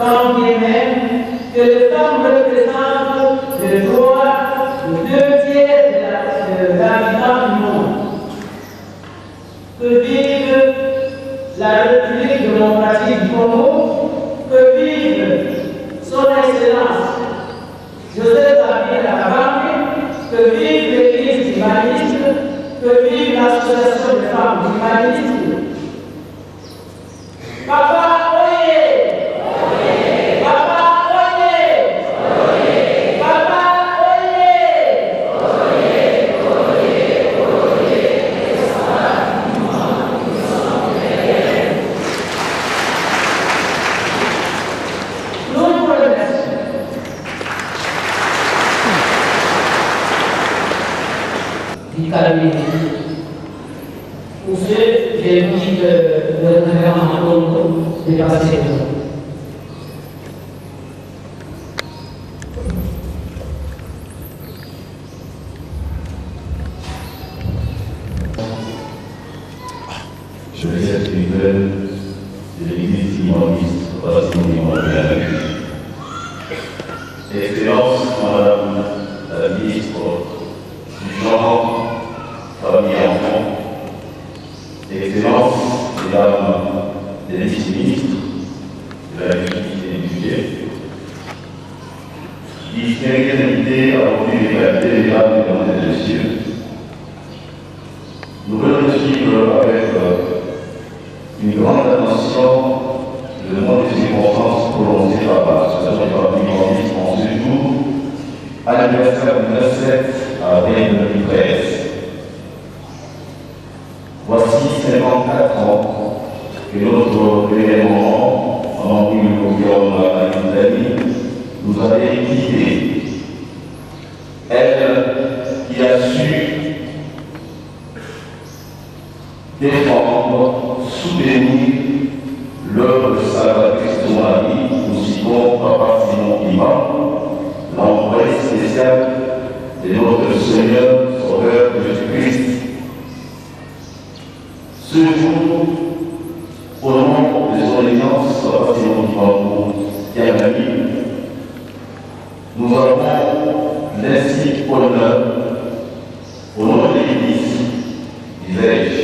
Quand bien même que les femmes représentent le droit de deux tiers de l'habitant du monde. Que vive la République démocratique du Congo, que vive son Excellence Joseph Kabila Kabange, que vive l'Église kimbanguiste, que vive l'association des femmes kimbanguistes. Papa oye! Papa oye! Papa oye! Nous vous remercions. Du cabinet. Pour ce, j'invite le révérend Antonio de passer devant. Je vais spirituel de l'église kimbanguiste, Excellence, Madame la ministre du Genre, Famille et Enfants, Excellence, Mesdames les vice-ministres de la Justice et du Budget, distingués invités à l'égalité, mesdames, Mesdames et Messieurs, nous venons de suivre avec une grande attention le mot de circonstances prononcé par l'association des familles kimbanguistes en ce jour, anniversaire du 27 avril 2013. Voici 54 ans que notre événement, Maman Guillaume nous avait quittés. Elle qui a su défendre, soutenir l'œuvre salvatrice de son ami, aussi bon Papa Simon Kimbangu, l'envoyé spécial de notre Seigneur Sauveur Jésus-Christ. Ce jour, au nom de son Éminence, Papa Simon Kimbangu Kiangani, nous avons l'insigne honneur, au nom de l'Église, disais-je,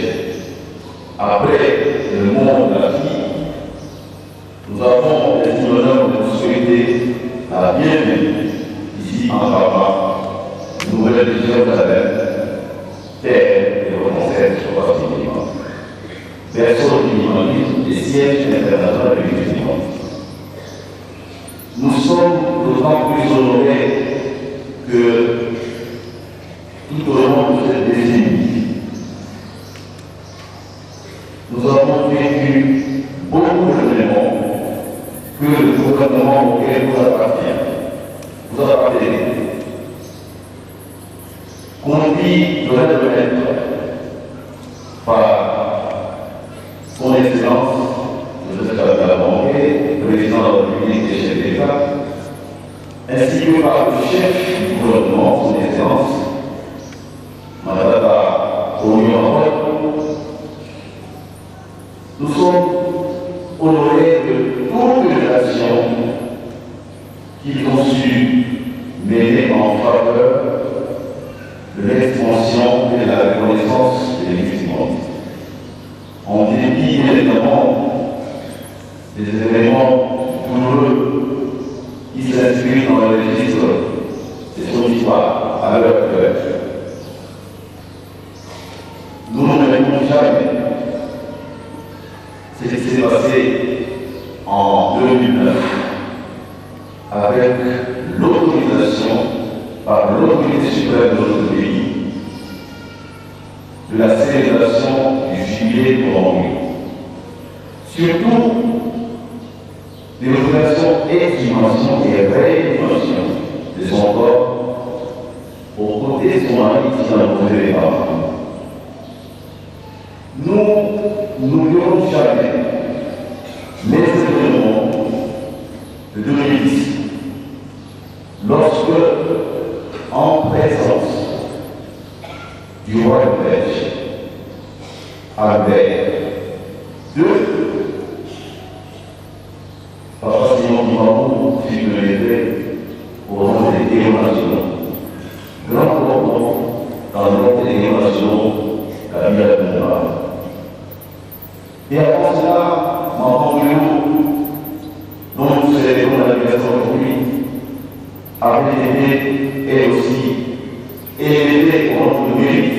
après le monde de la fille, nous avons l'insigne honneur de vous souhaiter la bienvenue ici en Kamba, nouvelle de Jérusalem, terre de vos ancêtres, Papa Simon Kimbangu. Berceau du kimbanguisme et siège international de l'Église kimbanguiste. Nous sommes d'autant plus honorés que tout au long de cette décennie, nous avons vécu beaucoup d'événements que le gouvernement auquel vous appartient, vous appartenez, conduit de la maître par son Excellence, Joseph Kabila Kabange, président de la République et chef d'État, ainsi que par le chef du gouvernement, son Excellence, Matata Ponyo. Nous sommes honorés de toutes les actions qu'ils ont su mener en faveur de l'expansion et de la reconnaissance de l'Église kimbanguiste. En dépit évidemment des événements douloureux qui s'inscrivent dans le registre de son histoire à l'heure actuelle. Nous n'oublierons jamais ce qui s'est passé en 2009 avec l'autorisation par l'autorité suprême de notre pays de la célébration du jubilé prolongé. Surtout, des opérations exhumation et réinhumation de son corps aux côtés de son mari qui s'en posait pas. Nous n'oublierons jamais les événements de 2010, lorsque, en présence du roi de Belge, Albert II, Papa Simon Simon Kimbangu fut élevé au rang des héros nationaux. Grand commandant dans l'ordre des héros nationaux, Kabila Lumumba. Et avant cela, Maman Muilu, dont nous célébrons l'anniversaire aujourd'hui, avait été, elle aussi, élevée au rang de mérite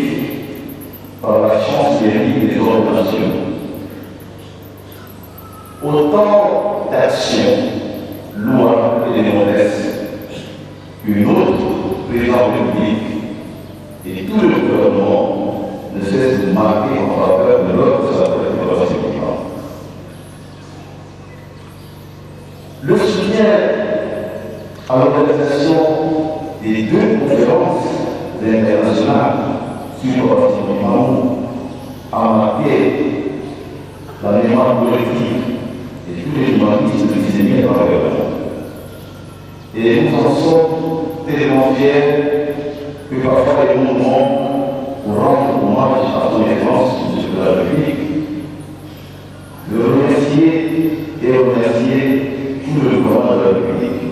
par la chancellerie des ordres nationaux. Autant d'actions louables et démontrent qu'une autre président de la République et tout le gouvernement ne cesse de marquer en faveur de l'ordre de sa préoccupation. Le soutien à l'organisation des deux conférences internationales sur le bâtiment a marqué la mémoire collective et tous les humanistes disséminés à travers le monde. Et nous en sommes tellement fiers que parfois les mouvements pour rendre hommage à son excellence, M. de la République, le remercier et remercier tout le gouvernement de la République.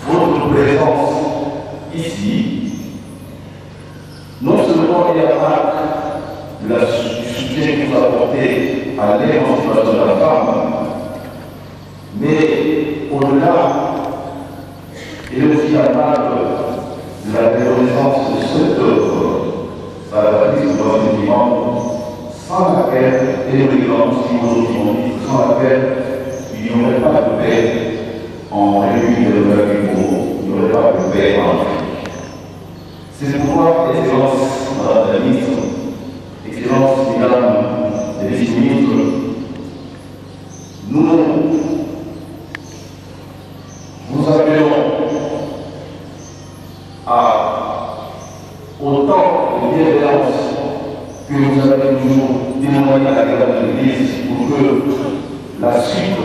Votre présence ici, non seulement est la marque de la, du soutien que vous apportez à l'émancipation de la femme, mais au-delà, est aussi la marque de la reconnaissance de cette œuvre salvatrice de l'enseignement, sans laquelle, et l'élégance sans laquelle il n'y aurait pas de paix en République démocratique du Congo, il n'y aurait pas de paix en Afrique. C'est pourquoi, Excellence, Madame la Ministre, Excellence, Mesdames les vice-ministres, nous vous appelons à autant de bienveillance que vous avez toujours témoigné à l'égard de l'Église pour que la suite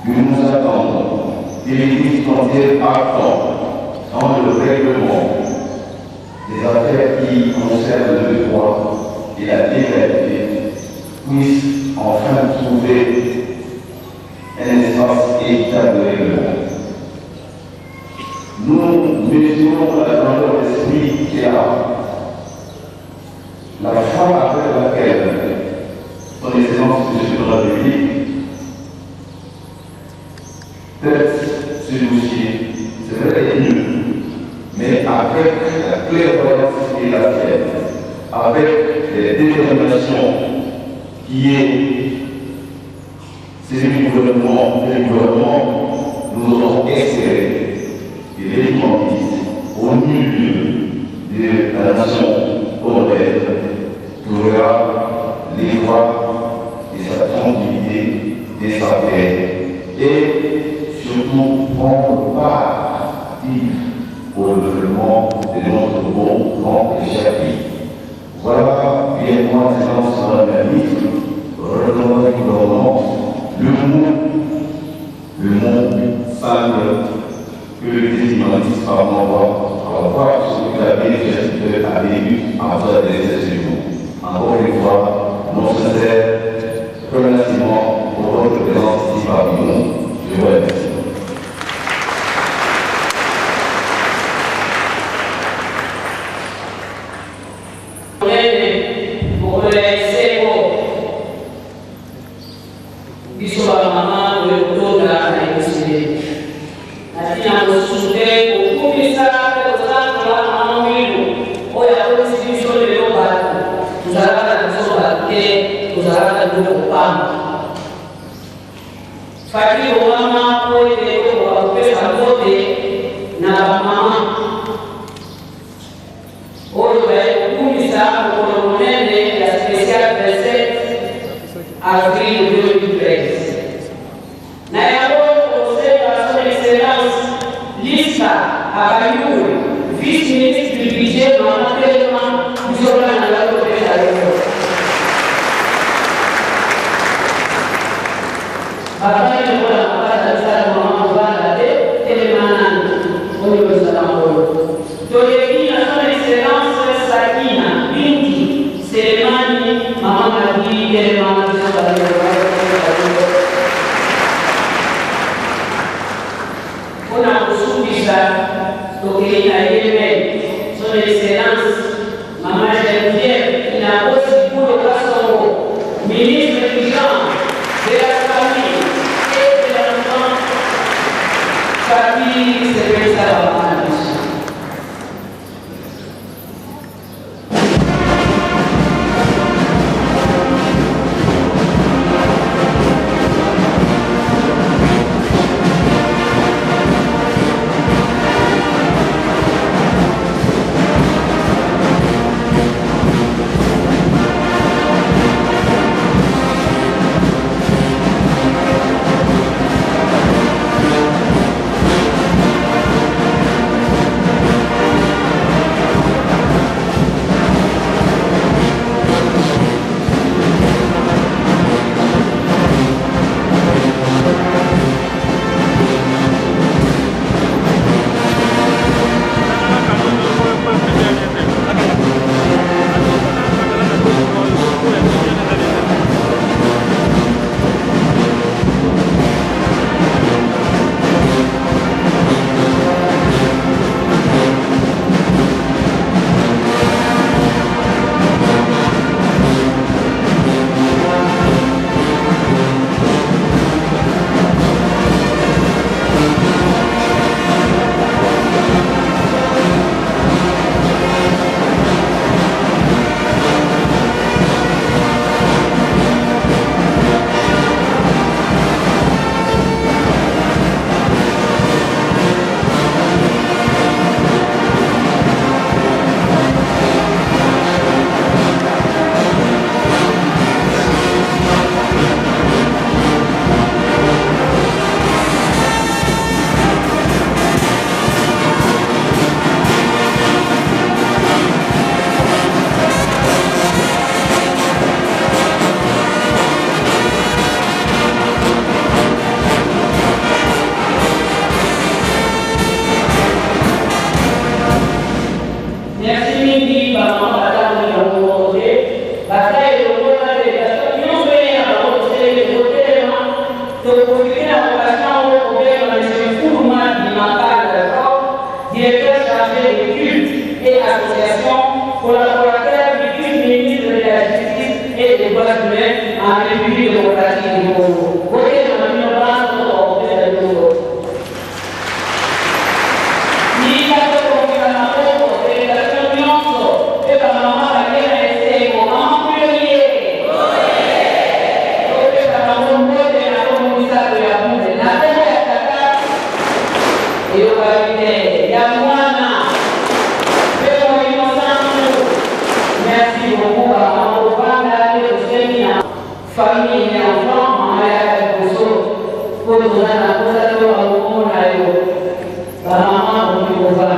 que nous attendons de l'Église entière attend dans le règlement des affaires qui concernent le droit et la légalité puisse enfin trouver un espace équitable de règlement. Nous mesurons la grandeur d'esprit et la foi avec laquelle Son Excellence M. de la République traite ce dossier, c'est vrai mieux, mais avec la clairvoyance et la sienne, avec la détermination qui est celui du gouvernement, nous aurons espéré que l'élémentiste au milieu de la nation congolaise trouvera les voies de sa tranquillité, de sa paix et surtout prendre part active au développement de notre beau, grand et cher pays. Voilà, bien moi, Excellence, Madame la Ministre, représentant du gouvernement, le mot simple que le humaniste par m'envoie à la voir ce que la bénéficiaire a vécu en faisant des jour. Encore une fois, nos sincères remerciements pour votre présence ici parmi nous. Je vous remercie. Biso bamama oyo kotonda na ekosile na ntina mosusu te kokumisa mpe kosanzola Mama Mwilu oyo akomisi biso lelo bato. Tozalaka na biso bato te, tozalaka biloko pamba. Faki bongama po ete tokoka kopesa mbote na bamama oyo baye kokumisa mokolo monene ya special 27 avril 2013. Na yango tokosenga Son Excellence Lisa Abayuwe, vice-ministre du budget, mama telema, biso bana na ngai topesa yo mbote. Bafandi lokola mapata misala, mama kovanda te, telema nanu onyolosaka makolo. Toleki na Son Excellence Sakina Binti Selemani, mama Magi, telema, biso bato na ngai topesa yo mbote. Tokei na ye me Son Excellence Mama Geneviève Inakosi Kulo Kasongo, ministre du Genre, de la Famille et de l'Enfant. Papi sepelisa bamama na biso. Merci mingi bamama batangi bango moko te baza elongo na délégation nyonso ye na bango toseleli kotelema toprofite na occasion yango kobenga monsieur Nkuluma Dimakanda directeur chargé de culte et association, collaborateur du vice-ministre de la Justice et des droits humains en République démocratique du Congo. Botelema bino banso tokopesa bino. Nika tokokisa maboko délégation nyonso mpe bamama baye na esengo. Mama Kuyoye, topesa bango mbote na kombo misato ya bule, na kombo ya Tata, eyokaki te, ya Mwana mpe Molimo Santu. Merci beaucoup bamama. Kovanda nde tosengi na Famille et enfant. Mama yaka liboso mpo toza na mposa toyoka mongongo na yo. Bamama bokoki kovanda.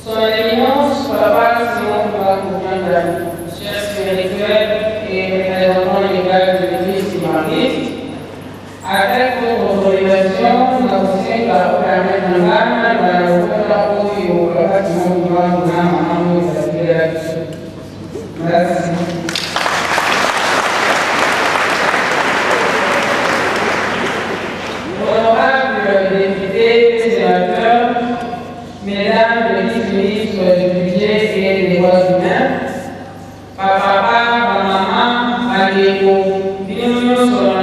Son Éminence, Papa Simon Kimbangu Kiangani, chef spirituel et représentant légal de l'Église kimbanguiste, avec votre autorisation, nakosenga opermettre na ngai nalobana lokota oyo Papa Simon Kimbangu na Mama Moise batikela biso. Merci. Honorables députés et sénateurs, mesdames les vice-ministres du Budget et des droits humains, bapapa, bamama, bandeko, bino nyonso na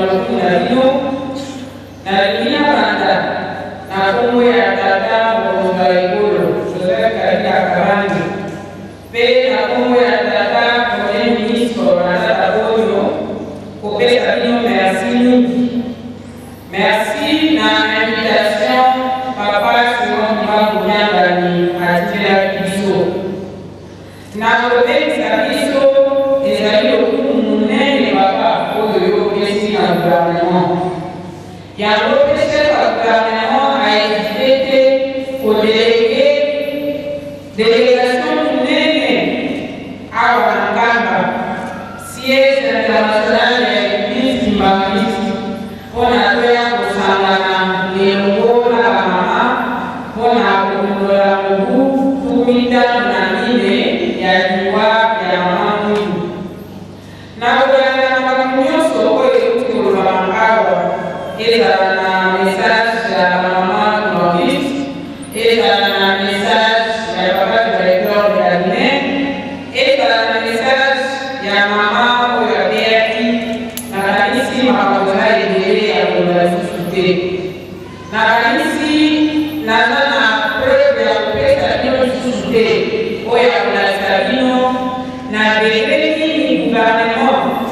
Yango mpe chef ya gouvernement a hesiter te ko deleguer delegation munene awa na Nkamba, siège international ya Eglise Kimbanguiste mpo na toya kosangana elongo na ba mama mpo na kokundola mobu 54 ya liwa ya mama Mwindu. Na kolanda makambo nyonso oyo euti kolobama awa, ezala na message ya ba mama kimbanguiste, ezala na message ya papa directeur de cabinet, ezala na message ya mama oyo ateyaki, nakanisi makambo eza ebele ya koloba lisusu te. Nakanisi naza na preuve ya kopesa bino lisusu te oyo ya kolakisa bino na degre nini gouvernement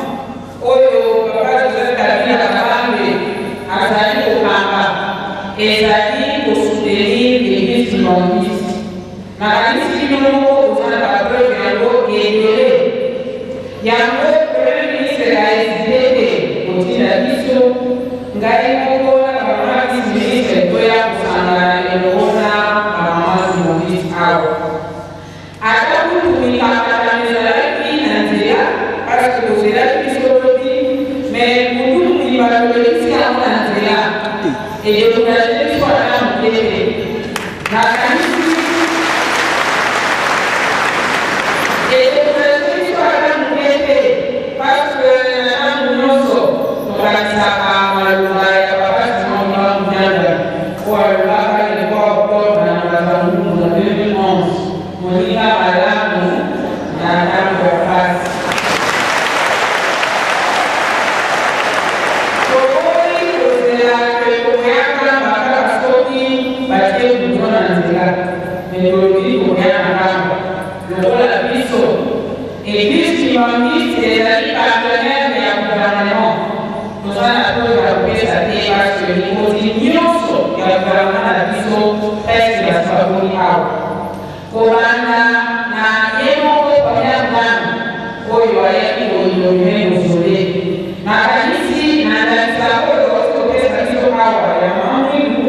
oyo papa Joseph Kabila Kabange azali kokamba ezali ko soutenir l'eglise kimbanguiste. Nakanisi bino moko boza na ba preuve yango ebele. Yango premier ministre a hesite te kotinda biso, ngai moko na ba mama vice ministre toya kosangana elongo na ba mama kimbanguiste awa. Ata kutu mikakatano ezalaki na nzela parce que tozelaki biso lobi mais butu mobimba tolekisi yango na nzela e decourager biso ata moke te. Nakanisi e decourager biso ata moke te parce que na tango nionso tokanisaka maloba ya papa Simon Kimbangu Kiangani oyo alobaka le 3 octobre na Mbanza-Ngungu na 2011, Moninga malamu na tango ya pasi. Toboyi kozela que tokoya Nkamba kaka soki batie goudron na nzela, mais tolobi tokoya na Nkamba lokola biso Eglise Kimbanguiste ezali partenaire ya gouvernement, toza na preuve ya kopesa te parce que mikonzi nionso ya gouvernement na biso presque basi bakomi awa. Kobanda na ye moko première dame oyo ayaki ko inaugurer mausolee. Nakanisi na ndakisa oyo bauti kopesa biso awa ya mama Mwindu,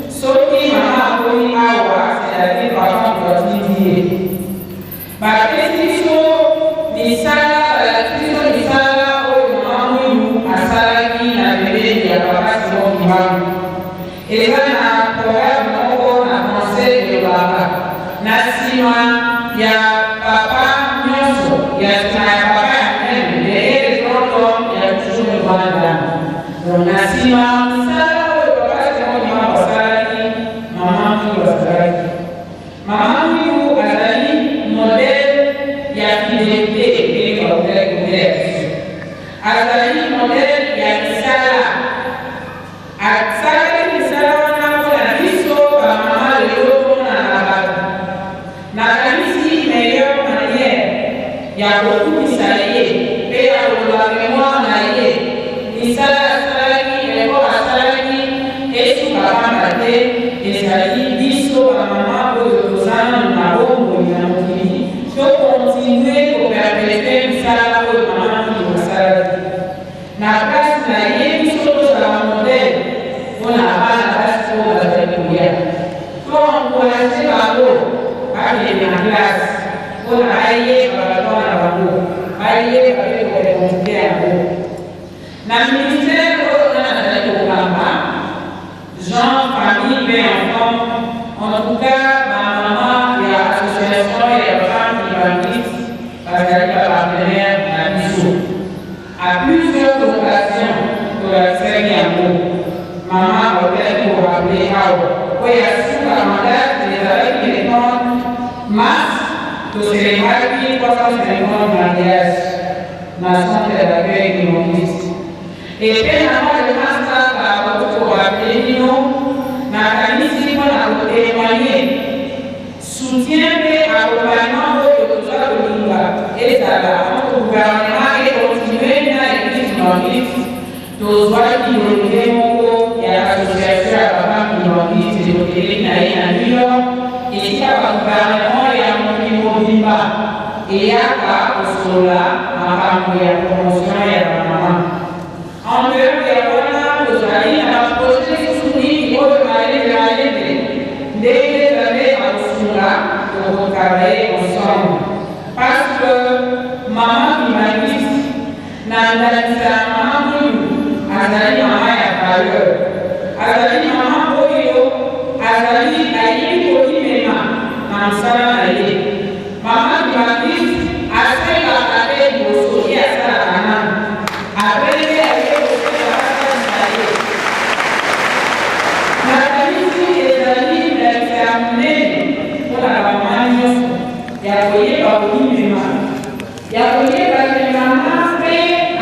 soki mama akomi awa c'est-à-dire papa moto atindi ye. Bapesi biso misala, balakisi biso misala oyo mama Mwindu asalaki na pembeni ya papa Simon Kimbangu. Eza na proverbe moko na français elobaka, na sima ya papa nionso, ya sima ya papa ya munene, derrière le grand homme, il ya toujours une grande dame. Donc na sima misala oyo papa Simon Kimbangu asalaki, mama Mwindu asalaki. Mama Mwindu azali modèle ya fidelite ndenge bautaki koteya biso. Azali modèle ya misala. Asalaki misala wana mpo na biso ba mama lelo tomonana na bato. Nakanisi meilleure manière ya kokumisa ye mpe ya koloba memoire na ye, misala asalaki, effort asalaki esuka pamba te, ezali biso ba mama oyo toza nanu na bomoi na mokili to continuer ko perpetuer misala oyo mama Mwindu asalaki. Na place na ye, biso tozala modèle mpo na bana basi oyo bazali koya. To encourager bango bakende na classe mpo na bayeba ba droits na bango, bayeba mpe ko revendiquer yango. Na ministère oyo nga nazali kokamba, Genre, famille pe enfant, en tout cas ba maman ya association ya ba femmes kimbanguistes bazali ba partenaires na biso. A plusieurs occasions tolakisaki yango. Maman autaki ko rappeler awa oyo ya suka en date ezalaki le 30 mars to celebraki 350 mariages na centre d'accueil kimbanguiste. Epe na mois de mars kaka bakoki ko rappeler bino, nakanisi mpo na ko temoigner soutien mpe accompagnement oyo toza kolinga ezala entre gouvernement e continuer na Eglise Kimbanguiste, tozuaki delege moko ya association ya ba femmes kimbanguistes tokendeki na ye na New York esika ba gouvernement ya mokili mobimba eyaka kosolola makambo ya promotion ya ba mama. En dehors ya wana, tozali na ba. Na ndakisa ya mama Mwilu, azali mama ya valeur, azali mama oyo azali ayebi komimema na mosala na ye. Mama Kimbanguiste asengaka te liboso, ye asalaka nanu, après nde aye kosenga basalisa ye. Nakanisi ezali ndakisa ya monene mpo na ba mama nionso ya koyeba komimema. Ya koyeba ke mama pe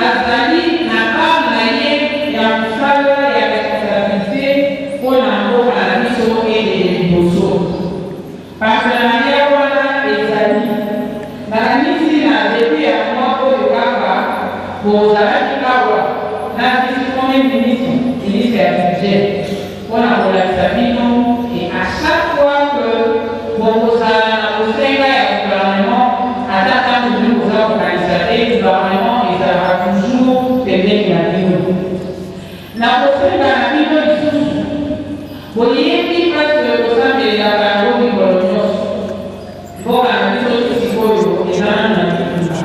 azali na part na ye ya mosala ya responsabilite mpo na mboka na biso ekende liboso. Partenariat wana ezali. Nakanisi na debut ya mois oyo kaka bozalaki awa na vice premier ministre, ministre ya budget mpo na kolakisa bino ke à chaque fois que bokozala na bosenga ya gouvernement ata tango bino boza kokanisa te, gouvernement ezalaka toujours pembeni na bino. Nakosenga na bino lisusu, boyebi presque kosambelelaka yango mikolo nionso, mboka na biso ti sikoyo eza nanu na bitumba.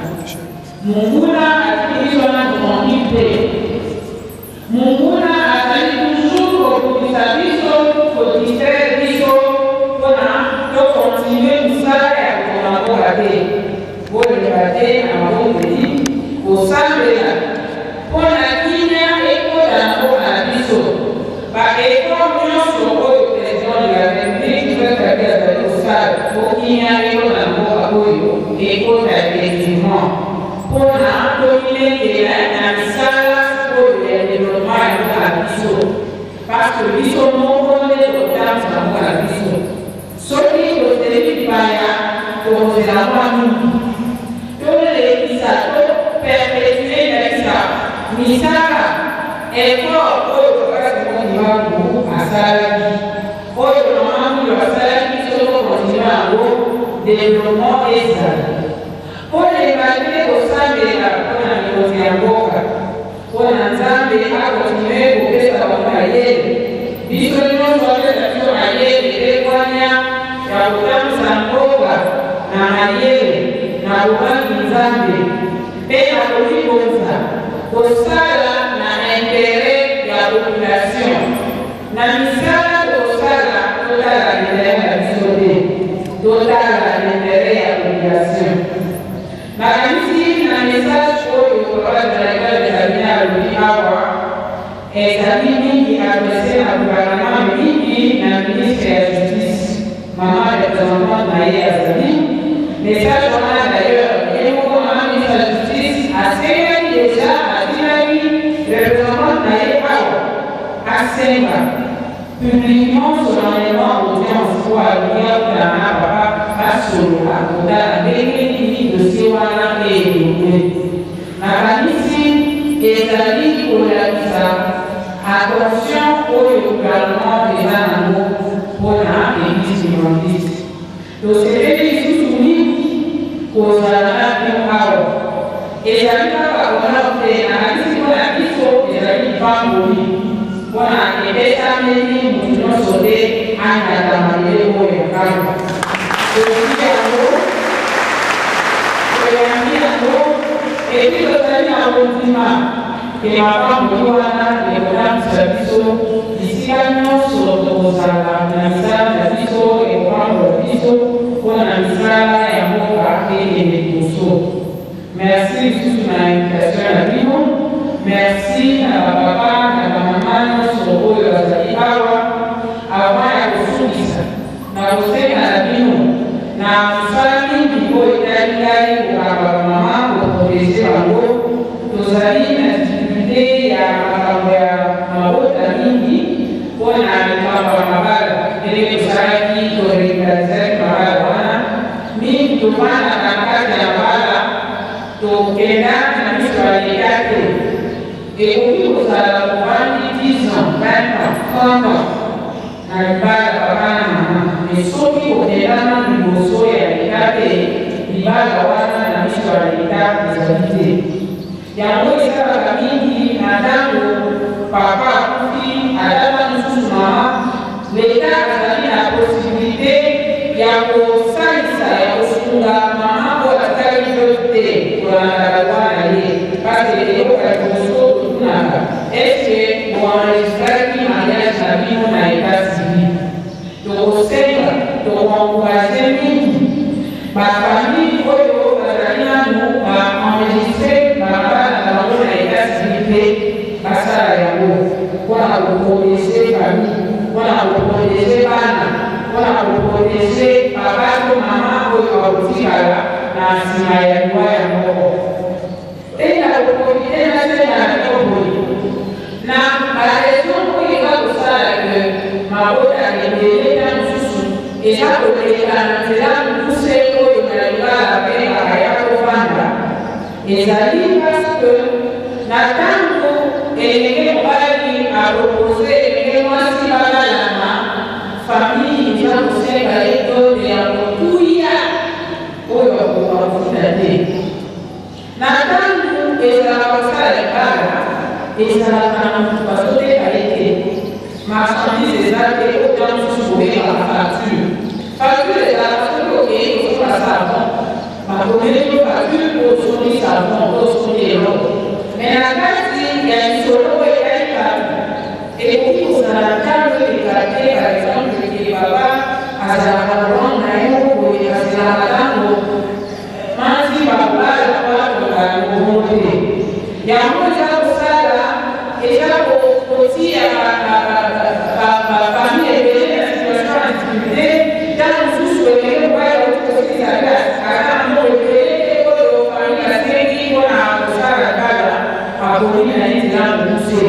Monguna atiki biso nanu tranquille te. Monguna azali toujours kobundisa biso, ko distraire biso pona to continuer musala ya kotonga mboka te. Bolemba te na mabondeli, kosambela mpo na kimia ekota na mboka na biso. Ba efforts nionso oyo President de la Republique Joseph Kabila azali kosala mpo kimia ekota na mboka oyo, ekota effectivement mpo na tomilengela na misala sikoyo ya developpement ya mboka na biso parce que biso moko nde tokotambusa mboka na biso. Soki totelemi libaya, tokozela mwa mingi. Tolekisa, to perpetuer ndakisa, misala, effort oyo Papa Simon Kimbangu asalaki, oyo Mama Mwilu asalaki, biso to continuer yango, developpement ezala. Kolemba te kosambela mpo na mikonzi ya mboka, mpo na Nzambe a continuer kopesa bango mayele, biso nionso apesa biso mayele mpe bwania ya kotambusa mboka na mayele, na bobangi Nzambe mpe na komibonza kosala na interet ya population. Na misala tokosala totala interet na biso te, totala interet ya population. Nakanisi na message oyo papa directeur de cabinet alobi awa ezali mingi adresse na gouvernement mais mingi na ministre ya justice, maman representante na ye azali. Message wana d'ailleurs ye moko maman ministre ya justice asengaki dejà, atindaki representante na ye awa. Asenga publiquement solennellement audience po alingi akutana na papa basolola kotala ndenge nini dossier wana e evoluer. Nakanisi ezali kolakisa attention oyo gouvernement eza nango pona eglise kimbanguiste. Tosepeli lisusu mingi kozala na bino awa. Ezali kaka honneur te, nakanisi mpo na biso ezali lipamboli, mpo na epesameli moto nyonso te anyata mabele oyo ya Nkamba. Tozwi yango, toyambi yango, et puis tozali na kondima ke mapamboli wana ekotambwisa biso bisika nyonso tokozala na misala na biso, ekopambola biso mpo na misala ya mboka ekende liboso. Merci lisusu na invitation na bino. Merci na ba papa na ba mama nyonso oyo bazali awa. Avant ya kosukisa, nakosenga na bino na mosala mingi oyo etali ngai kokamba ba mama, ko proteger bango. Tozali na difficulte ya makambo ya mabota mingi mpo na likambo ya mabala. Ndenge tosalaki, to regularisaki mabala wana. Mingi tofandaka na kati ya mabala, tokenda na miso ya l'Etat te. Ekoki kozala bovandi 10 ans, 20 ans, 30 ans na libala papa na mama, mais soki okenda nanu liboso ya l'Etat te, libala wana na miso ya l'Etat ezali te. Yango esalaka mingi na tango papa akufi ata tango mosusu mama, l'Etat azali na possibilite ya kosalisa, ya kosunga mama oyo atikalaki veuve te kolanda ba droits na ye. Parce que eloko ya liboso totunaka, est-ce que bo enregistraki mariage na bino na etat civil? Tokosenga, toko encourager mingi ba famille oyo bazali nanu ba enregistrer ba mabala na bango na etat civil te, basala yango pona ko proteger famille, pona ko proteger bana, pona ko proteger papa to mama oyo bakotikala na sima ya liwa ya moko. Pe na koprofite nasenga na bino boye, na ba raison oyo eza kosala que mabota ebele ta mosusu eza koleka na nzela mokuse oyo na lingala babengaka ya kovanda, ezali parce que na tango elenge mobali a proposer elenge mwasi babalana, famille eza kosenga ye dote ya motuya oyo akokoka kofuta te. Na tangu ezalaka kosala libala, ezalaka na mutu bazoteka ye te, marchandise eza te oyo tango mosusu bobengaka facture. Facture ezalaka soki okeyi kosomba savon, bakomeli yo facture po osombi savon to osombi eloko. Mais na kati ya lisolo oyo etali batu, ekoki kozala talo eleka te, par exemple ke papa azalaka na langue na ye moko boye, azelaka tango Manzi bakobala po atonga yango bongo te. Yango eza kosala eza kotia ba famille ebele na situation ya difficulte tango mosusu elenge mobali akoki kosilisa classe aza na mbongo ebele te oyo famille basengi pona kosala libala akomi na ye nzela mokuse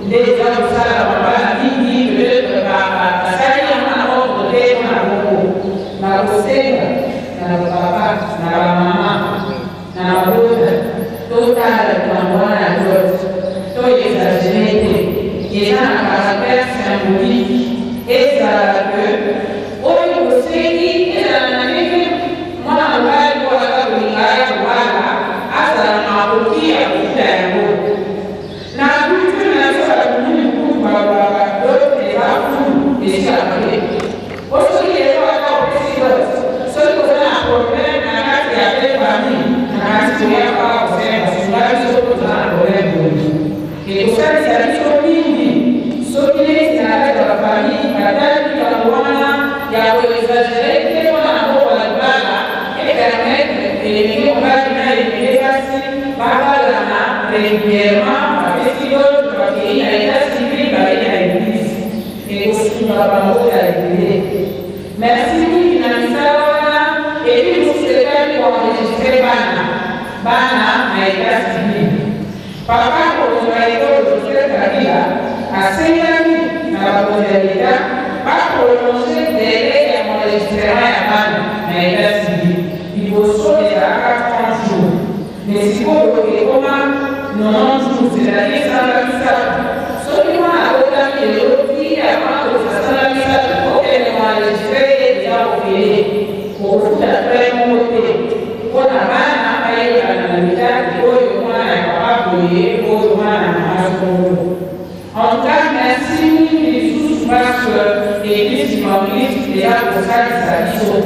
nde eza kosala mabala mingi peut etre basali yango na ordre te pona bongo nakosenga Na ba papa, na ba mama, na mabota, totala likambo wana ya dot, to exagerer te, eza na caractère symbolique, ezala que oyo bosengi ezala na ndenge mwana mobali oyo aza kolinga aya kobala azala na makoki ya kofuta yango. Na culture na biso batu mingi kutu balobaka dot eza fulu esilaka te. Po soki lelo ata opesi dot, soki oza na problème na kati ya belle famille, nakanisi koya kaka kosenga sunga biso po toza na problème boye. Ekosalisa biso mingi soki neti na kati ya ba famille batali likambo wana ya ko exagerer te pona na bokola libala e permettre elenge mobali na elenge basi babalana regulierement, bapesi dot, bakeyi na etat civil, baye na eglise. Ekosunga bango ya ebele. Merci mingi na misala wana epuis mosusu etali ko enregistre bana bana na etat civil. Papa mokonzi wa ekolo Joseph Kabila asengaki na bakonzi ya l'etat ba prolonger delai ya enregistrement ya bana na etat civil. Liboso ezalaka 30 jours mais sikoyo ekoma 90 jours, c'est-à-dire sanza misato. Soki mwana abotami lelo tii avant akokisa sanza misato okende ko enregistrer ye dejà ofele, okofuta frais moko te mpo na bana bayebana na l'etat que oyo mwana ya papa boye, oyo mwana ya mama songolo. En tout cas merci mingi lisusu parce que eglise kimbanguiste eza kosalisa biso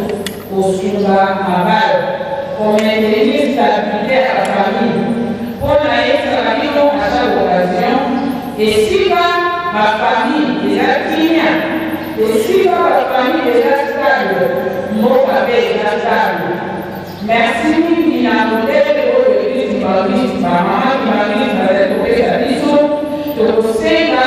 kosunga mabala, ko maintenir stabilite ya ba famille po nayebisaka bino à chaque occasion esika ba famille eza kimia, esika ba famille eza stable mboka pe eza stable. Merci mingi na modele oyo eglise kimbanguiste ba maman kimbanguiste bazali kopesa biso, tokosenga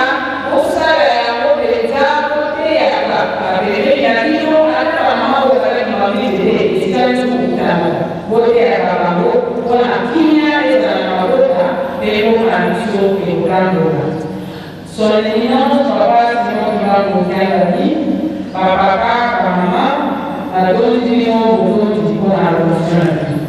bosala yango penza boteyaka ba pembeni na bino ata ba maman oyo baza kimbanguiste te esika nionso bokutanaka boteyaka bango pona kimia ezala na mabota pe mboka na biso ekotambola. Son eminence papa Simon Kimbangu Kiangani, ba papa, ba maman, natondi bino botondi mpo na attention na bino.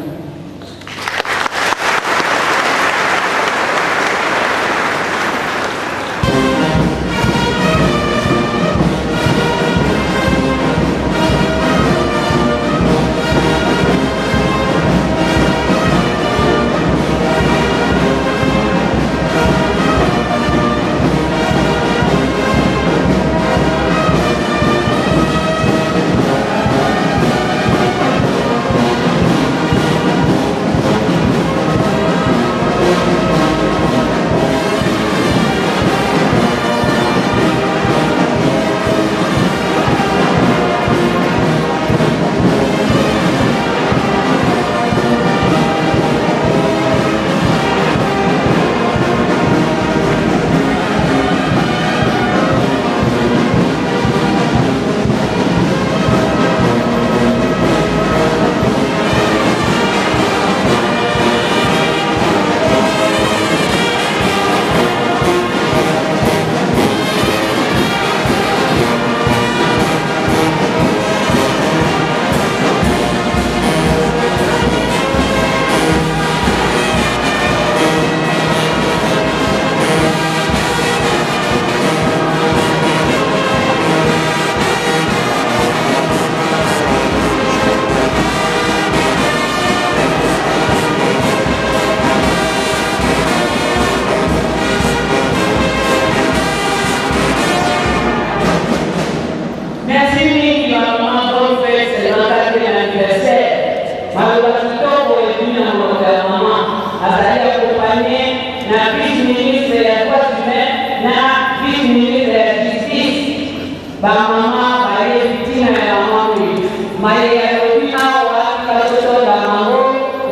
Bamama bayebi ntina ya mama oyo. Maye alobi awa, tika totonda bango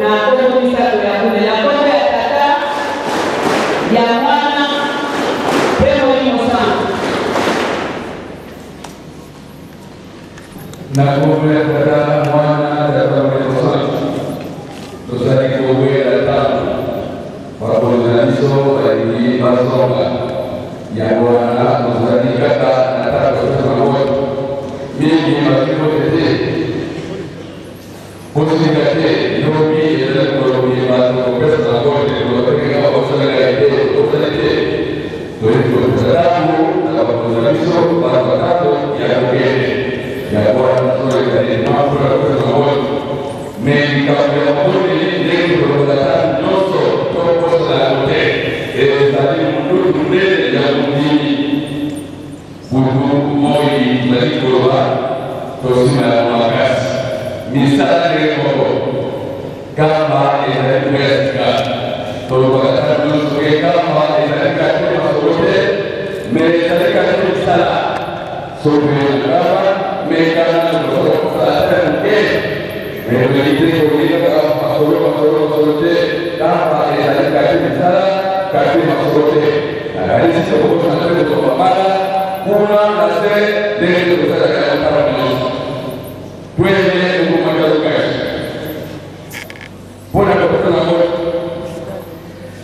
na nkombo misato ya bule, na nkombo ya Tata, ya Mwana mpe Molimo Santu. Na nkombo ya Tata, Mwana, Tata Molimo Santu, tozali kowela ntango bakonzi na biso balingi bazonga. Yango wana tozali kaka na ntango kopesa mbote. Mingi bazwi mbote te. Kosilika te, lobi ezali mokolo mobimba tokopesa mbote. Tokopekaka bakosalaka te, tokosali te. Toyebi kopesa ntango na bakonzi na biso bazwa ntango ya kokende. Yango wana tozoleka telema mpona kopesa mbote. Me likambo ya mabondeli, ndenge tolobaka ntango nyonso, tokosala yango te. Ezali monduki monene ya mondimi. Butu moi tozali koloba, tosima yango makasi. Misala ndenge moko, Nkamba ezali mpo ya sika. Tolobaka ntango nyonso ke Nkamba ezali karte masolo te, me ezali karte misala. Soki oye na Nkamba, meka nano kosala mosala ata ya moke. Me tolingi te kolinga kaka masolo, masolo, masolo te. Nkamba ezali karte misala, karte masolo te. Nakanisi tokokosana te, tokopambana kuna na se ndenge tokosalaka yango ntango nyonso. Twende ekomaka lukasi mpo na kopesa na mbote.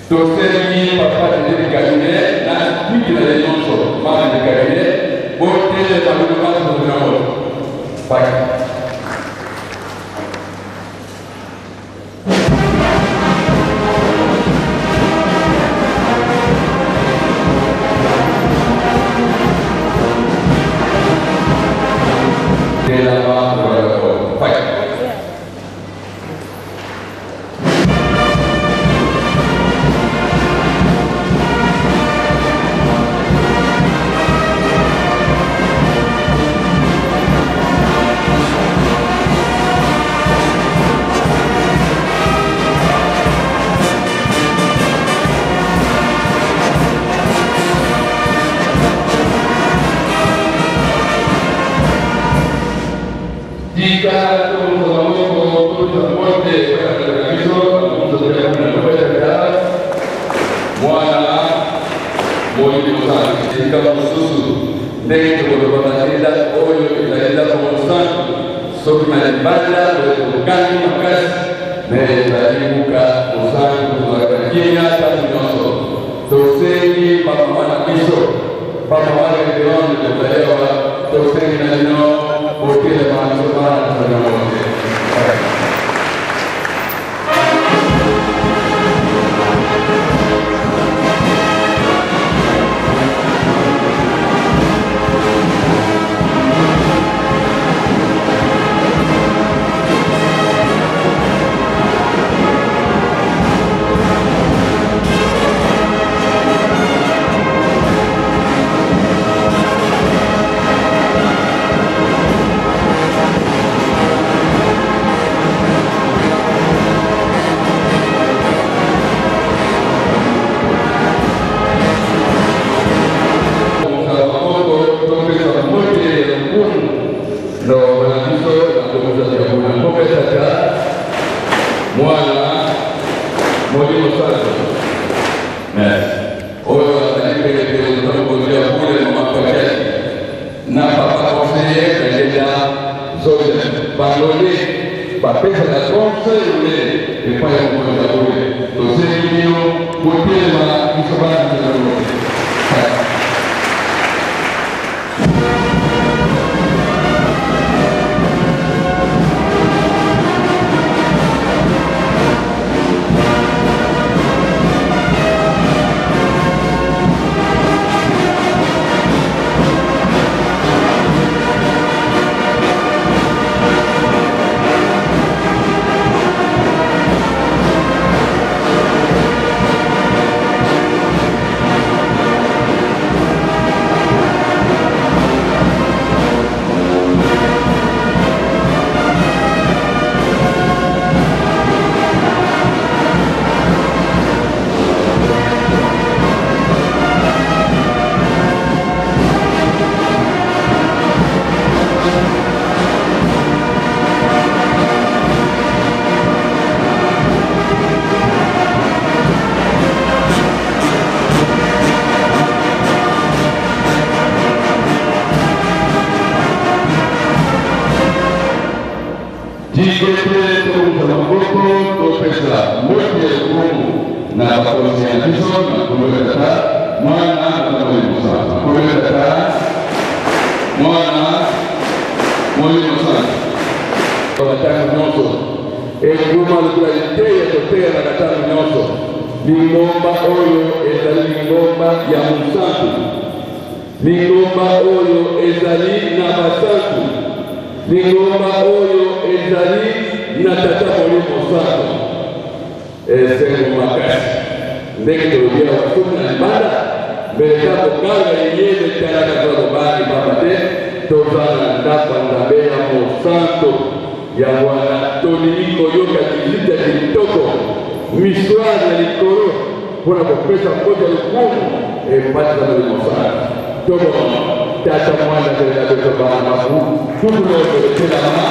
Tosengi papa chef de cabinet na suite na ye nyonso, membre de cabinet, botelema bino banso tozwi na mbote. Bye. Telema tozwi. Bye. Tika tokozwa maboko, topesa mbote epai ya bandeko na biso bamosusu ya kuna na mbote ya Tata, Mwana, Molimo Mosantu. Esika mosusu ndenge tokoloba bazali ndako oyo ezali ndako mosantu, soki na libanda boye tokangi makasi, me ezali buka mosantu, tozalaka na kimia ntango nyonso. Tosengi bamama na biso, bamama reverende tozali awa, tosengi na bino botelema biso bana tozali na mbote. Maboko, topesa mbote ya lokumu na bamama na biso na komosantu ya kuna. Mboka Tata, Mwana, Molimo Santu. Merci. Oyo azali penepene toza mokonzi ya bule, mama Patrick na papa conseiller Kalenda Joseph, bango nde bapesaka conseil monene epai ya mokonzi ya bule. Tosengi bino botelema biso bana tozali mote. Na bakonzi na biso na nkombo ya Tata, Mwana na Molimo Santu. Na nkombo ya Tata, Mwana, Molimo Santu. Ntango nyonso ekoma lokola liteya toteyamaka ntango nyonso. Lingomba oyo ezali lingomba ya mosantu, lingomba oyo ezali na basantu, lingomba oyo ezali na Tata Molimo Santu. Esengo makasi ndenge tolobi awa, soki na libanda mbele ntango kanga eyebe etalaka toza kobangi, pamba te toza na ndako ya Nzambe ya mosantu. Yango wana tolingi koyoka vizite ya kitoko misware na likolo mpo na kopesa mbote ya lokumu epai na Molimo Santu. Tobongo Tata, Mwana mpe na beto bana mafu tukuloto etelama.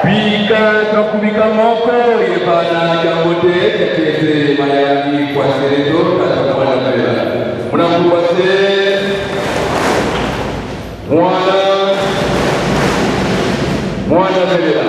Pika kakubika moko yebana jambo te tetete mayangi kwa sereto tata mwana mbela munakuwase mwana mwana mbela.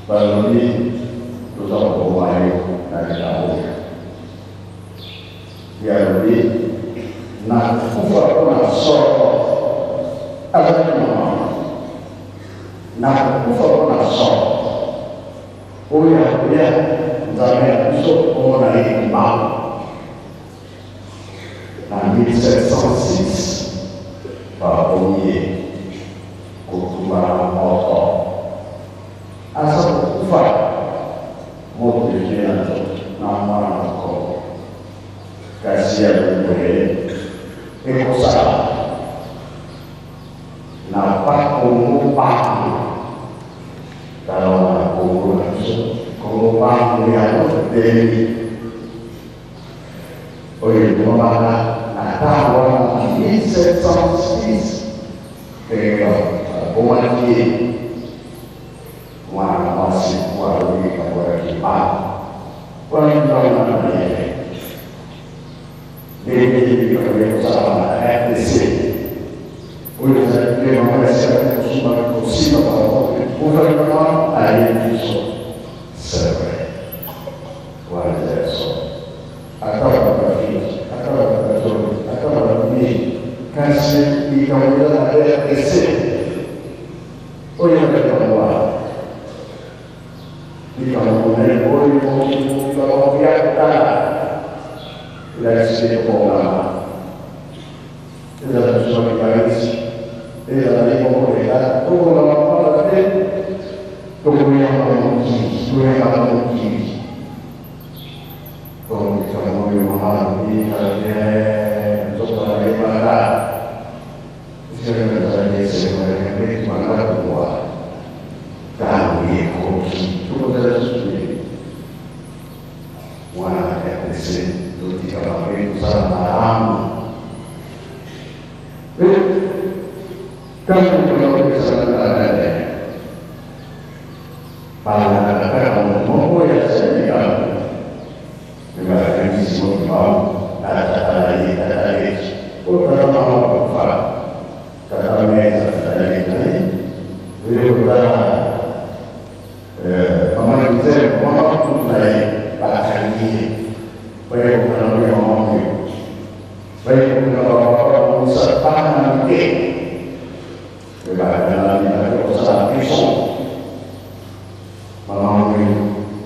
Balobi toza koboma yo na likambo oyo. Ye alobi. Nzambe na biso, kombo na ye Kimbangu. Na 1706 babomi ye kotumba na moto. Aza kokufa moto ezwi na nzoto na mwana mokolo, kasi ya boye ekosala na Bakongo bango. Tala wana Kongo na biso, Kongo bango yango totelemi oyo ebomamaka na ntango wana na 1706, ndenge babomaki ye mwana mwasi mpo alobi likambo ya Kimbangu wana. Kimbangu na mayele ndenge likambo ekosalama na RDC oyo ezali mpe mama esalaki kosumba kosimba par rapport gouvernement ayebi biso. C'est vrai, wana eza ya solo. Ata bato bafiki, ata bato batoli, ata bato mingi, kasi likambo eza na RDC oyo likambo wana, likambo monene oyo mokili bakoya kotala, elakisi ekongama. Ezala biso bakibarisi, ezala ye moko leta, tokongama mpamba te tokoyamba mokili, toyambaka mokili. Donc likambo oyo mama alobi bien, nzoto na yebaka esika ezalaki esengo ya ndenge banda kobwa. Ntango ekoki, tokozala lisusu te. Mwana RDC, totika mabe, tosala malamu. Ntango tozakopesana na balandaka kaka moto moko oyo asali likambo, me bakangisi moto mao na tata na ye, tata leki oyo, tata mama bakufa, tata meza, tata leki na ye oyo kotala mama Gisele, mama kutu na ye, bakangi ye. Baye kokana oyo mama oyo, baye kokana bapapa bamosa bana mike, me bakangami, bake kosala prison. Mama oyo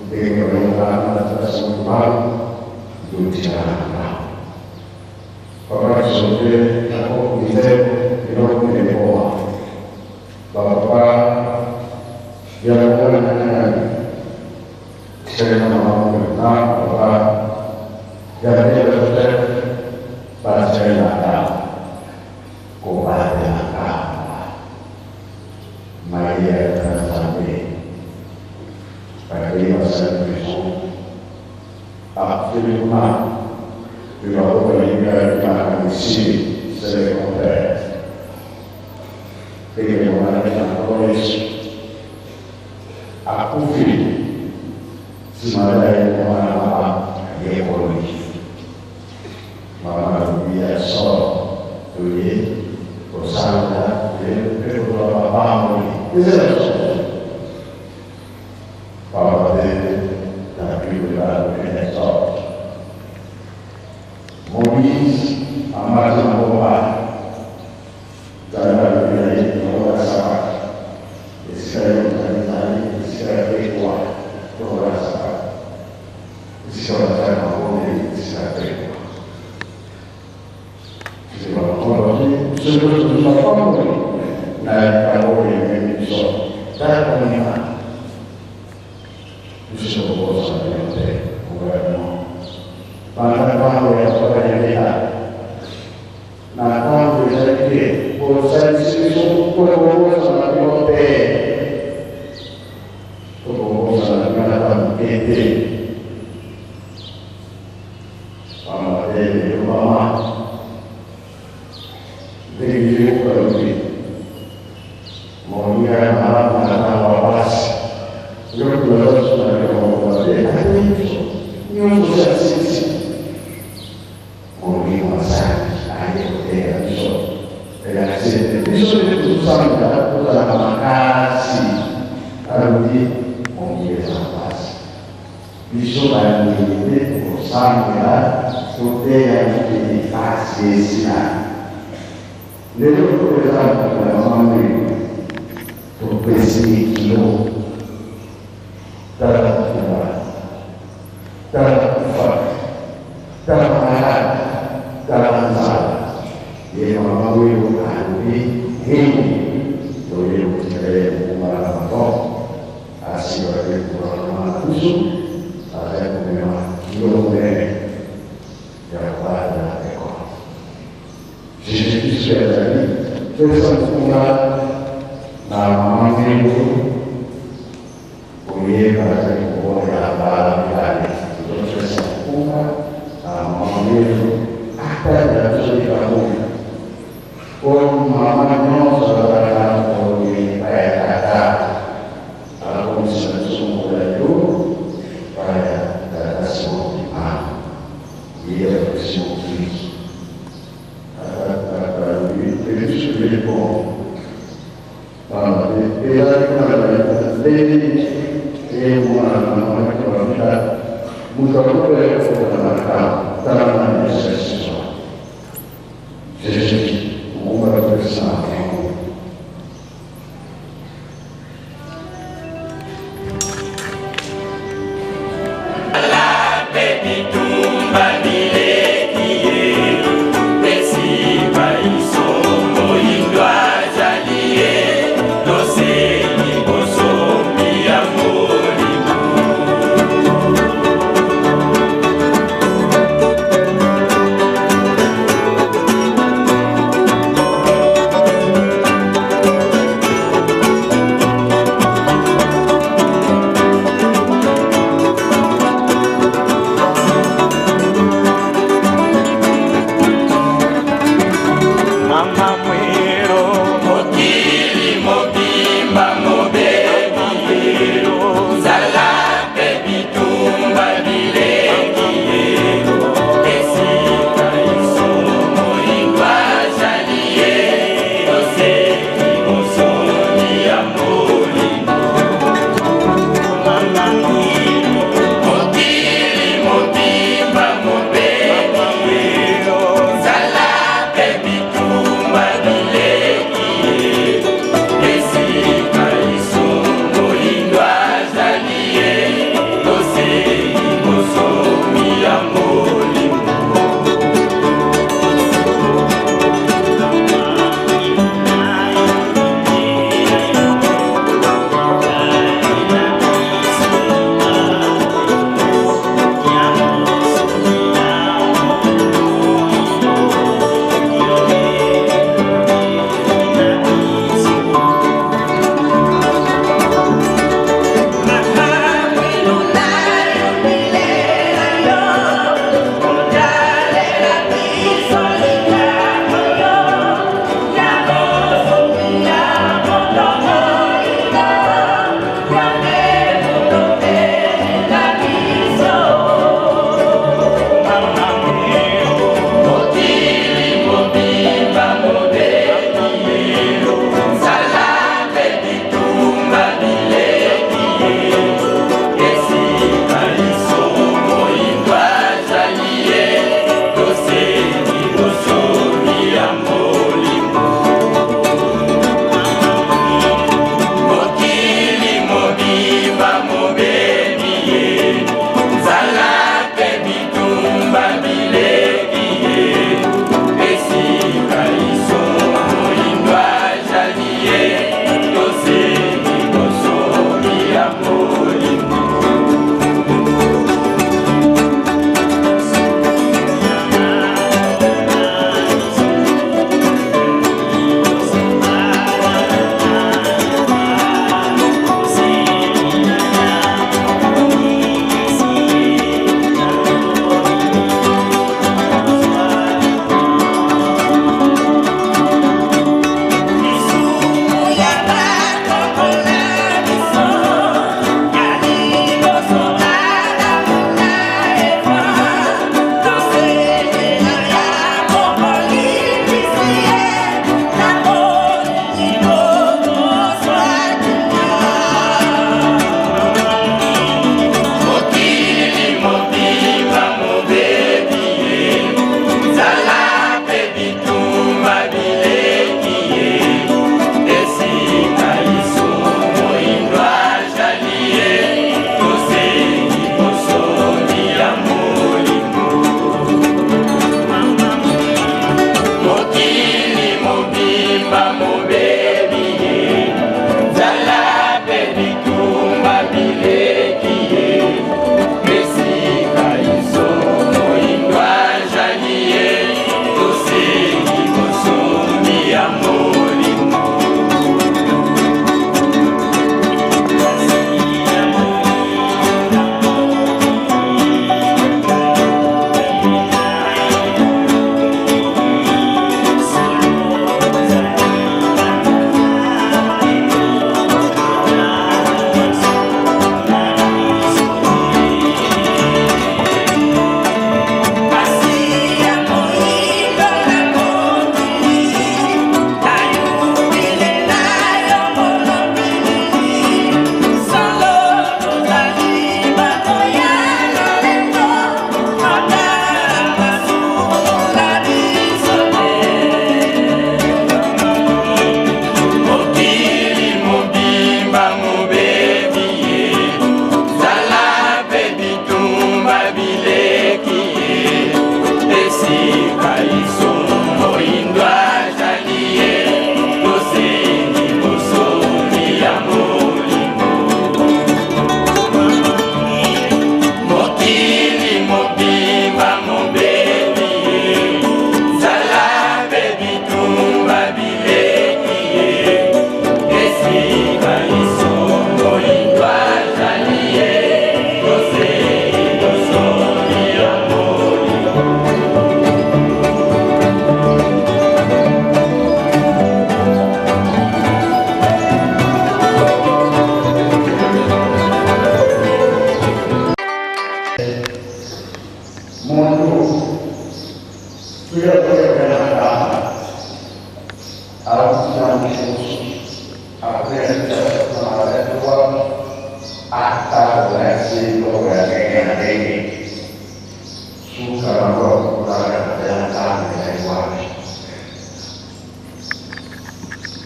ndenge bayokana na tata Simon, totikala na papa Kisote nako eloko elekoma bapapa ya komona nani tikali na mama oyo na papa Gabriel Joseph, batikali na ndako kobatelaka Maria ya Nzambe. Bakei, basali prison, akufeli kuna mpe bango balingi makambo esili. C'est le contraire, ndenge monaki na Nkolo Yesu akufi, nsima na ye komona mama ayekoli. Mama alobi ya solo, toye kosala mpe kozwa mapamboli, eza ya solo, pamba te na Bible balobi ya solo. Moïse amati na ngomba, Nzambe alobi na ye longola sapato, esika yo ozali ezali esika ya pekwa, longola sapato, esika bazali mabondeli, esika ya pekwa. Soki tozwi mapamboli na likambo oyo ememi biso, tala komema biso, tokobosana bino te. Gouvernement, banda ntango ya papa Nyamita na ntango ezali te, bosalisi biso, tokobosana bino te, tokobosana bino ata moke te, pamba te lelo mama ndenge ye alobi, moninga ya malamu na ntango ya pasi. Yoki baza biso na likambo mabe, ate biso nyonso si asilisi. Molimo Nzambe aye koteya biso, elakisi ete biso nde tozosambela, tozalaka makasi. Alobi mokili eza pasi, biso bandimi nde tokosambela, toteya mokili pasi esila. Lelo oyo eza moto ya mama Mwindu, topesi ye kilo. Tala motuba. Ye mama oyo alobi mingi, toye kotikala ye mokumba na maboko. Asimba mpe gouvernement na biso azali komema kilo monene ya kobatela ekolo. Jésus Kristo azali pesa mokumba na mama Mwindu oye bazali kobondela mbala mibale. Tozopesa mokumba na mama Mwindu atalela biso likambo oyo mama nyonso azalaka na mokolo epai ya tata. Akomisa biso mokolo ya lelo epai ya tata Simon Kimbangu, ye apesi mokili.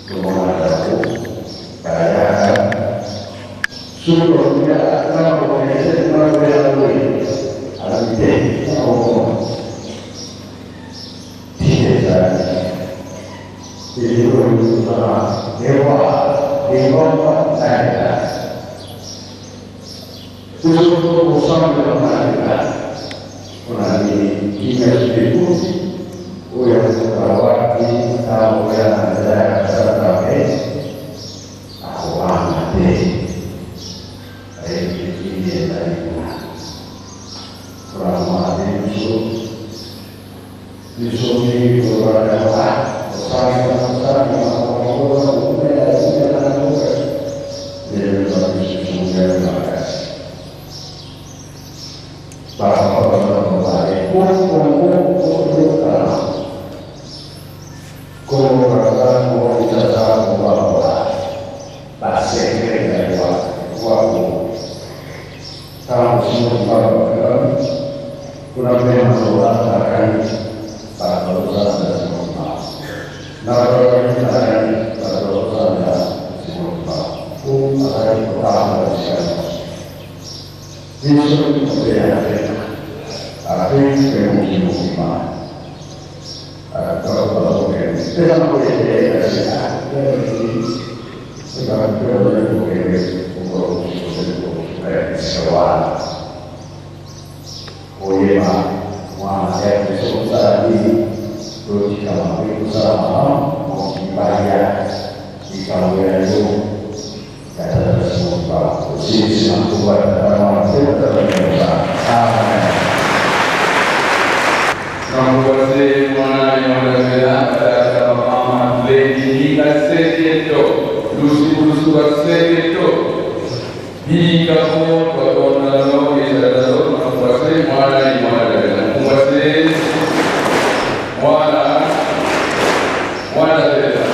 Tomonaka yango, bayaka soki balobi ata organise nakoya boye, alobi te, nakomona tina ezali eloko kozala ewa lingomba na leta. Biso tokosambela na leta mpona nini? Kimia soki ekoti oyo akoka wapi ntango ya na nzela ya kasata mpe akobanga te, ayebi kimia ezali kuna. Mpona komona te biso biso mingi tolobaka yango, kosangisa kosangisa makambo kokumela kumela na mboka lelo eza biso songela makasi. Bapapa baza mobale kongo koyokana kongo baza koitata kobakola basecret ya wako ntango sino kobaba kuna mpe mazola nakani bato bazosala simoma na bato nakani bato bazosala simoma po azalaki kotanga bisika nyonso. Biso mpe ya Afrika, Afrika mpe mokili mobima bazokende eza na koyete kasi ezali kokende mokolo mosusu kosuka ya bisika wana koyeba mwana ya biso kosala nini, totika mabe, kosala malamu. Mokili baya likambo ya yo ya Tata Simon osilisi na nkombo ya Tata, Mwana mpe Tata Nyonso. Amen. Namukwase mwana nyondazela batata bamama lady kaseketo lusuku kaseketo bikako twatondano etatalo. Namukwase mwana mwana namukwase mwana mwana tela.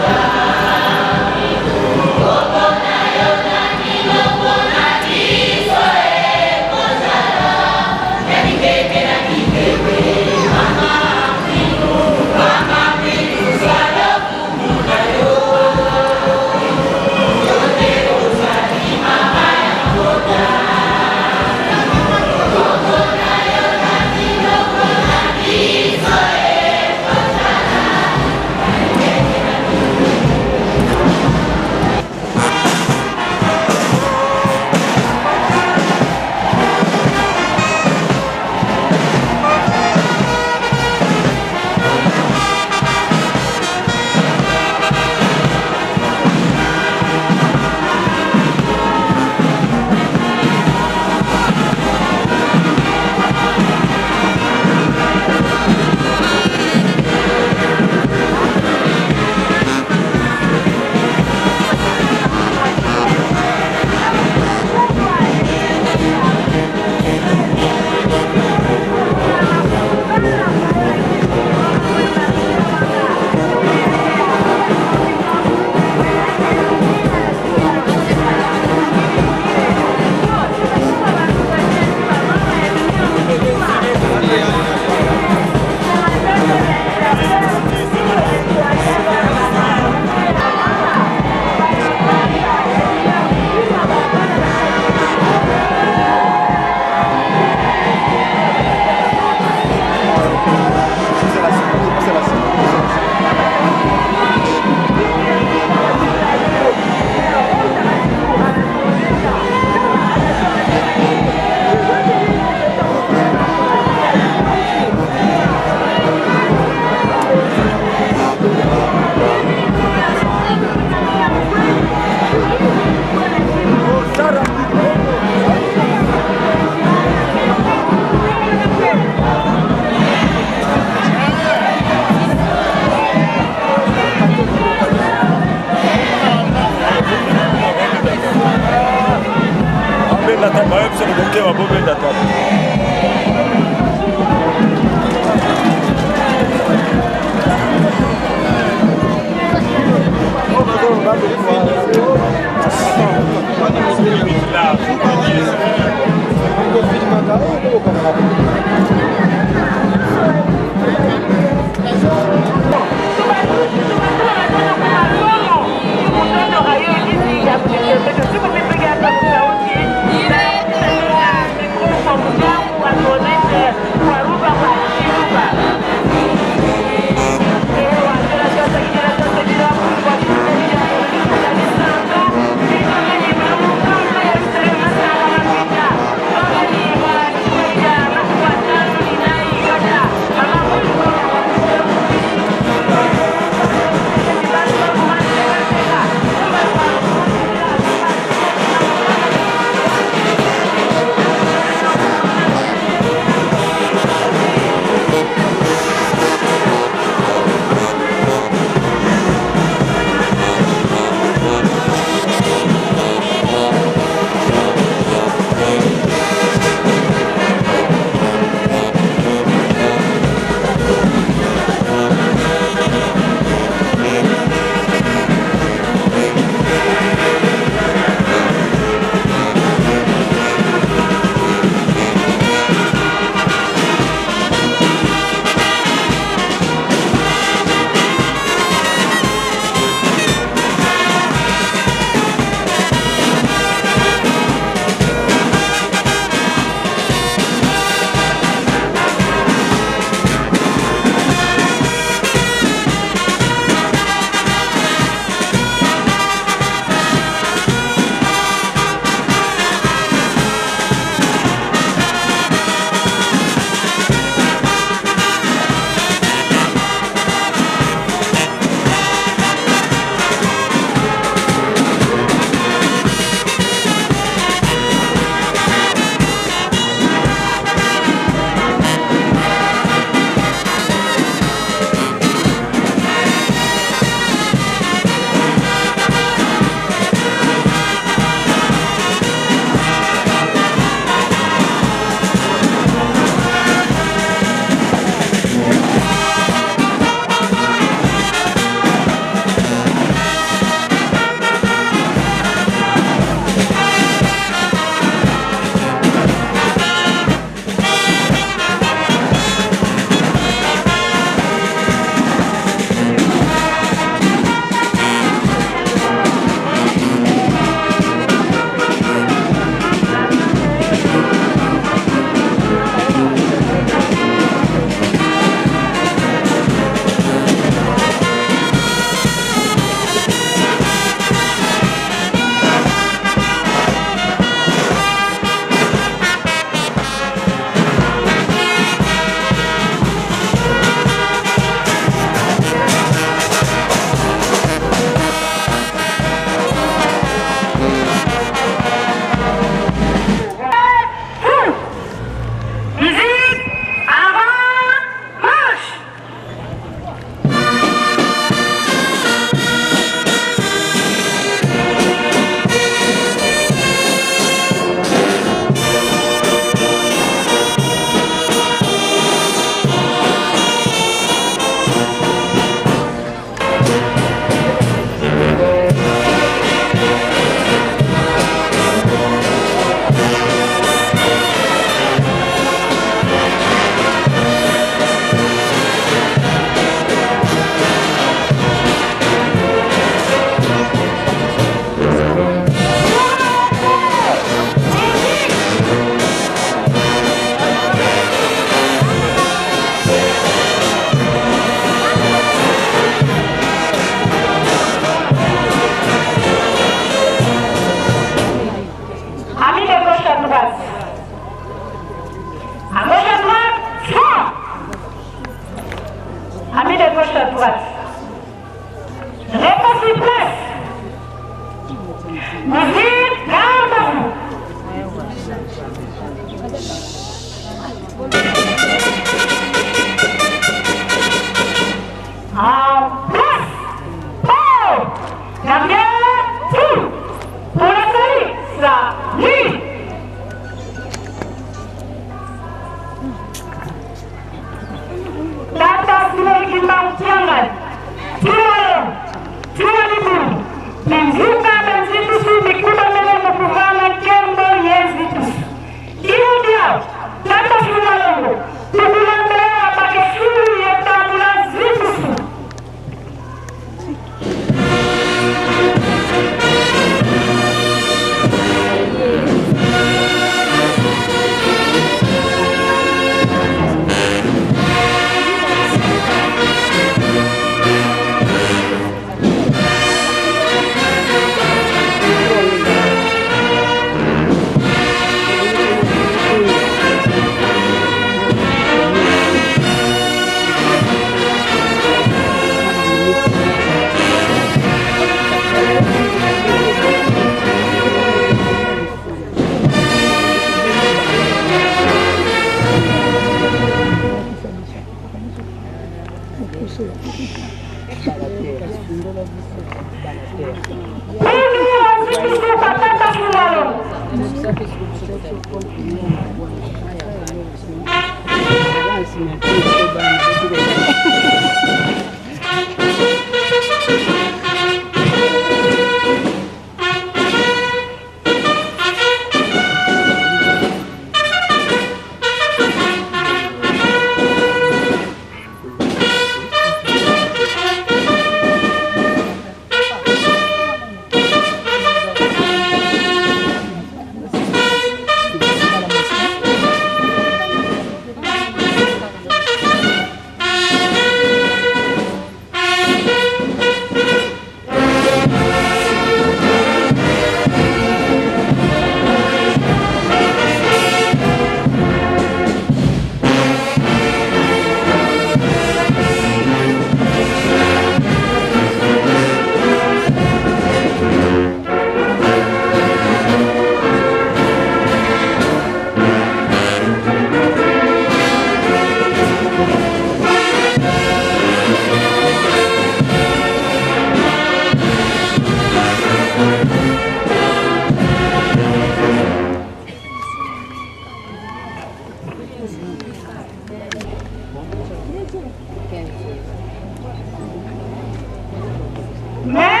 Maître